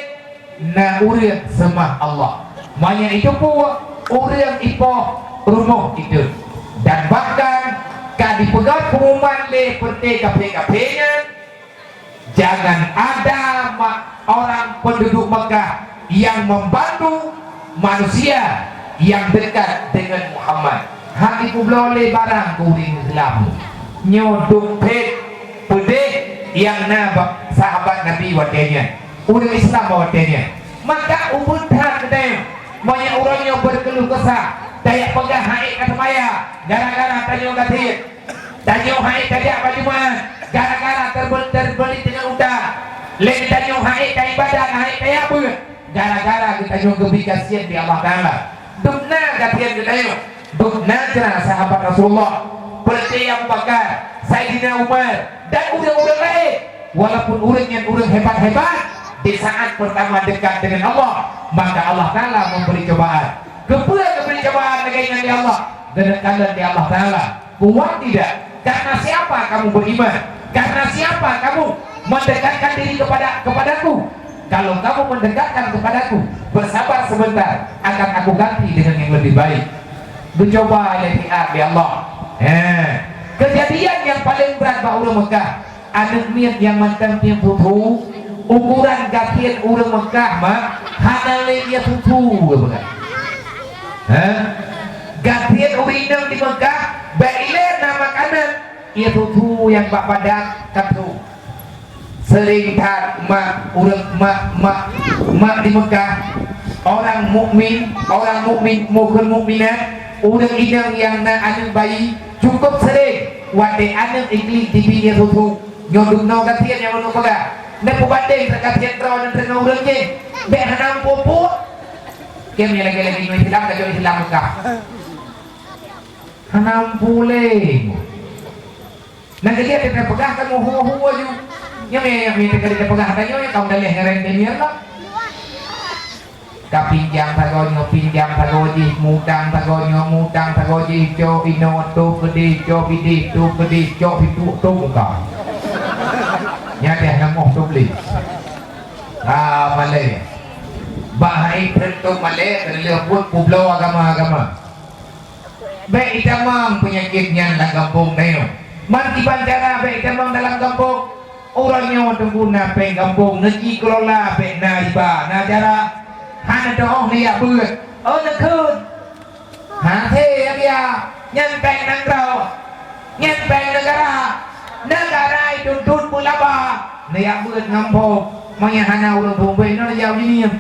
Na ureuëng seumah Allah. Meunyoe itupeue, ureuëng ipoh rumoh itu. Dan bahkan ka dipeugah pengumuman lé peureté kafé-kafé nyan, jangan ada ma-, orang penduduk Mekah yang membantu manusia yang dekat dengan Muhammad. Hana ipubloe lé barang keu ureuëng Islam. Nyoe duek phét peudeh nyang na bak sahabat Nabi watée nyan. Ureuëng Islam watée nyan. Maka ubit that geutanyoe, meunyoe ureuëng nyoe berkeluh kesah, tajak peugah hana ék ka seumaya gara-gara tanyoe gasien. Tanyoe hana ék tajak bak Jumat gara-gara terbel-, terbeli teungoh uta. Lé tanyoe hana ék taibadat, hana ék tajak beuet gara-gara geutanyoe geubri gasien lé Allah Taala. Dum na gasien geutanyoe, dum na cit sahabat Rasulullah, seperti Abu Bakar, Saidina Umar, dan ureuëng-ureuëng laén. Walaupun ureuëng nyan ureuëng hebat-hebat, di saat pertama dekat dengan Allah, maka Allah Taala memberi cobaan. Keupeue geubri cobaan lagée nyan lé Allah? Geuneuk kalon lé Allah Taala. Kuat tidak? Karena siapa kamu beriman? Karena siapa kamu mendekatkan diri kepada, kepadaku? Kalau kamu mendekatkan kepadaku, bersabar sebentar, akan aku ganti dengan yang lebih baik. Geucoba lé siat lé Allah. He. Keujadian nyang paleng brat bak ureuëng Mekah, aneuëk miet nyang mantong piep thuthu, ukuran gasien ureuëng Mekah mah hana lé ie thuthu geupeugah. He? Gasien ureuëng inong di Mekah, bék ilée na makanan, ie thuthu nyang bak badan ka trok. Sering that mak, ureuëng mak, mak, mak di Mekah, orang mukmin, orang mukmin, mukmin mukminat, ureuëng inong nyang na aneuëk bayi, cukup sering watée aneuëk iklik jibi ie thuthu. Nyoe dumnoe gasien nyang meunurot peugah. Neupeubandeng gasien droe ngon ureuëng jih. Bék hana muphom-phom. Kém nyang lagée-lagée ngon Islam, ka jeuet Islam Mekah. Hana muphom lé. Nyang keujeuet teupeugah kamoe hue-hue ju. Nyoe mé, nyoe mé teuka teupeugah tanyoe, kaum daleh ngareng demian lah. Ka pinjam sagoe nyoe, pinjam sagoe jih, mutang sagoe nyoe, mutang sagoe jih, cok inoe, tôb keudeh, cok ideh, tôb keudeh, cok sipuk, tôb muka. Nyan deh namoh tôb lé. Ah, malée. Bah hai tôb malée, keuneulheueh buet peubloe agama-agama. Bék itamong peunyakét nyan lam gampông tanyoe. Man kiban cara bék itamong dalam gampông. Uroe nyoe teungku na péng gampông, neuji kelola bék na riba, na cara. Hana teuôh neujak beuet. Oh, neukheun. Hase ya biya. Nyan péng nanggroe. Nyan péng neugara. Neugara ituntut peulaba. Neujak beuet ngon phon. Meunyo hana ureuëng phon beuet, nyoe neujak ujeuen.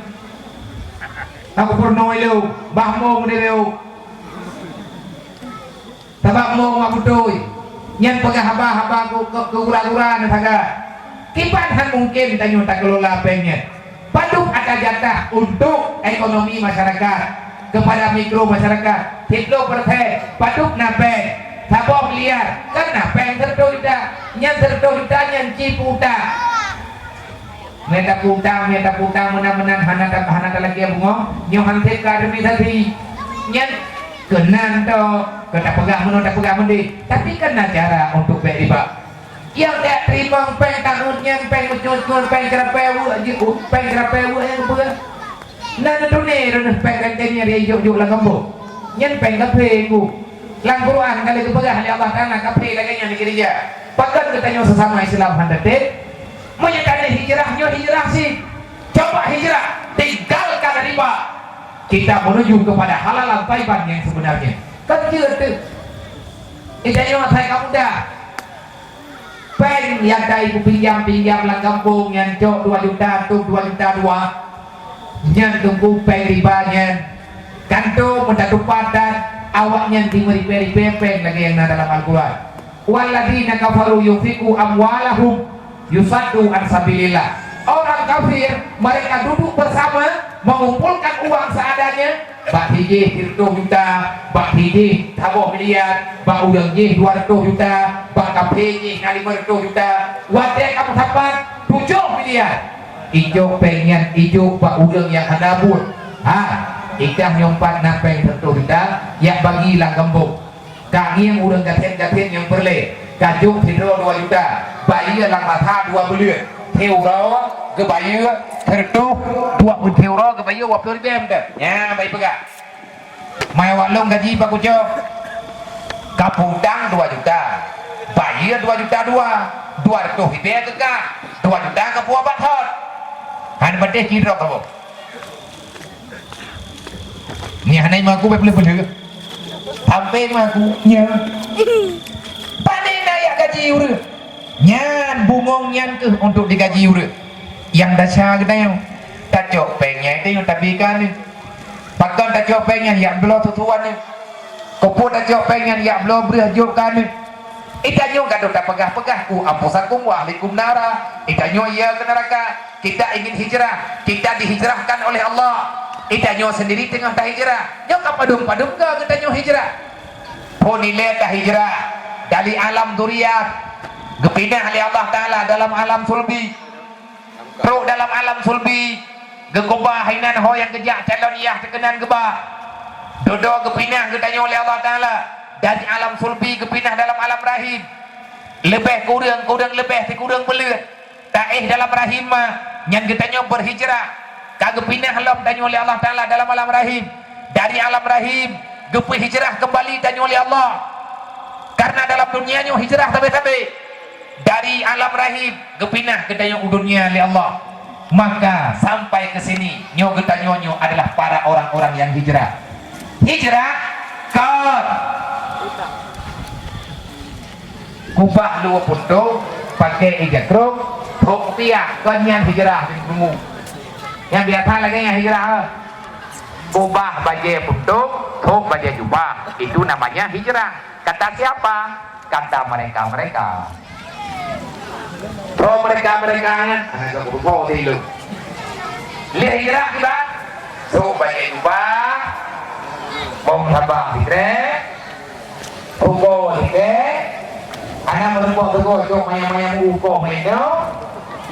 Aku peurunoe lôn, bah mong deh lôn. Sabab mong mak beutôi, nyan peugah haba-haba keu, keu, keu gura-gura na sagai. Kiban han mungken tanyoe takelola péng nyan. Padub ata jatah untuk ekonomi masyarakat, kepada mikro masyarakat, siplôh persen, padub na péng, saboh miliar, kan na péng seratus juta, nyan seratus juta nyan ci peuutak. Meunan tapeu utang, meunan tapeu utang, meunan-meunan hana ta-, hana talakée bungöng, nyoe han sép ka administrasi. Nyan keunan toh, keu tapeugah meunoe, tapeugah meudéh. Tapi kan na cara untuk bèk riba. Nyang bèk teurimong péng tahun nyan, péng meucul-cul, péng ceurapée weuek jih, péng ceurapée weuek nyang geupeugah. Na neutuné droeneuh péng ganteng nyang ijok-jok lam gampông. Nyan péng kafé, Teungku. Lam Quran ka lheueh geupeugah lé Allah Taala kafé lagèe nyan lagèe ija. Pakon geutanyoe sesama Islam hana teuntèe? Meunyoe tanyoe hijrah, nyoe hijrah cit. Coba hijrah, tinggalkan riba. Kita menuju kepada halalan thayyiban yang sebenarnya. Kan jeuet teuh. Geutanyoe asai ka mudah. Péng nyang ka ipinjam-pinjam lam gampông nyan cok dua juta, trôk dua juta dua. Nyan Teungku péng riba nyan. Kan trôk meutatupat dan awaknyan jimeuribèe-ribèe péng lagèe nyang na dalam Al-Quran. Walladzina kafaru yunfiqu amwalahum yusaddu an sabilillah. Orang kafir, mereka duduk bersama, mengumpulkan uang seadanya, bak sijih sireutôh juta, bak sijih saboh miliar, bak ureueng jih dua reutôh juta, bak kafé jih na limong reutôh juta. Watèe ka meusapat tujoh miliar, ijok péng nyan ijok bak ureueng nyang hana buet. Ha, ikah nyoe pat na péng sireutôh juta, jak bagi lam gampông. Ka ngieng ureueng gasien-gasien nyang peureulèe, ka jok sidroe dua juta, bayeue lam masa dua buleuen. Siuroe geubayeue sireutôh dua ploh, siuroe geubayeue dua ploh ribèe mantong. Nyan, bèk peugah. Meuwaktu lôn gaji bak kucok, ka peutang dua juta, bayeue dua juta dua, dua reutôh ribèe keu kah, dua juta ka puwoe bak thon. Hana patéh sidroe kamoe. Nyan hana mengaku bèk peuleueh-peuleueh. Sampai mengaku, nyan. Pane na jak gaji ureueng? Nyan bungöng nyan keuh untuk digaji ureueng. Nyang desya geutanyoe, tacok péng nyan geutanyoe tabi keu aneuk. Pakon tacok péng nyan jak bloe susu aneuk? Keupeue tacok péng nyan jak bloe breueh jok keu aneuk? Geutanyoe gadôh tapeugah-peugah, "Qu anfusakum wa ahlikum nara." Geutanyoe ie keu neuraka. Kita ingin hijrah, kita dihijrahkan oleh Allah. Geutanyoe sendiri teungoh tahijrah. Nyoe ka padum-padum goe geutanyoe hijrah. Phon ilèe tahijrah dari alam dzuriyat, geupinah lé Allah Taala dalam alam sulbi. Trok dalam alam sulbi, geukeubah inan ho nyang geujak calon yah teuh keunan geuba. Dudoe geupinah geutanyoe lé Allah Taala dari alam sulbi geupinah dalam alam rahim. Leubeh kureueng, kureueng leubeh sikureueng buleuen. Taéh dalam rahim ma, nyan geutanyoe beuhijrah. Ka geupinah lom tanyoe lé Allah Taala dalam alam rahim. Dari alam rahim, geupeuhijrah keumbali tanyoe lé Allah. Karena dalam dunia nyoe hijrah sabe-sabe. Dari alam rahim geupinah geutanyoe u dunia lé Allah. Maka sampai ke sini, nyoe geutanyoe nyoe adalah para orang-orang yang hijrah. Hijrah kon kubah luwa puntông, pakai ija krông, trok piah, kon nyan hijrah. Nyang biasa lagèe nyan hijrah. Kubah bajèe puntông, trok bajèe jubah, itu namanya hijrah. Kata siapa? Kata mereka-mereka. Trok mereka-mereka nyan, hana ka kurupoh di lu. Lheuh hijrah kiban, trok bajèe jubah, bông sabang sikrek, ruko sikrek, hana meurumpok teugoe cok manyang-manyang uko meuinoe,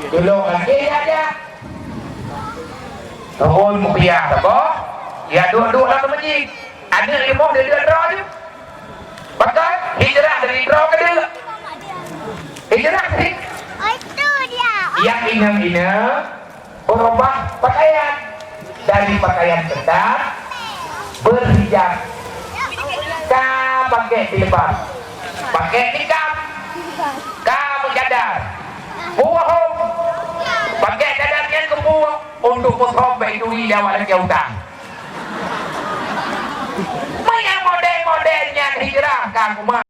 tulông lagèe aja. Turun mupiah saboh, ya duek-duek lam masjid. Aneuk limoh deuek droe jih. Pakon? Hijrah dari droe keu deuek. Hijrah sih. Oh, itu dia. Oh. Nyang inong-inong berubah pakaian dari pakaian ketat berhijab. Ka pakai jilbab, pakai nikab, ka meucadar. Puhom. Pakai cadar nyan keu puhom untuk puhom bak induri lewat lagèe utang. Meunan model-model nyan hijrah ka kuma.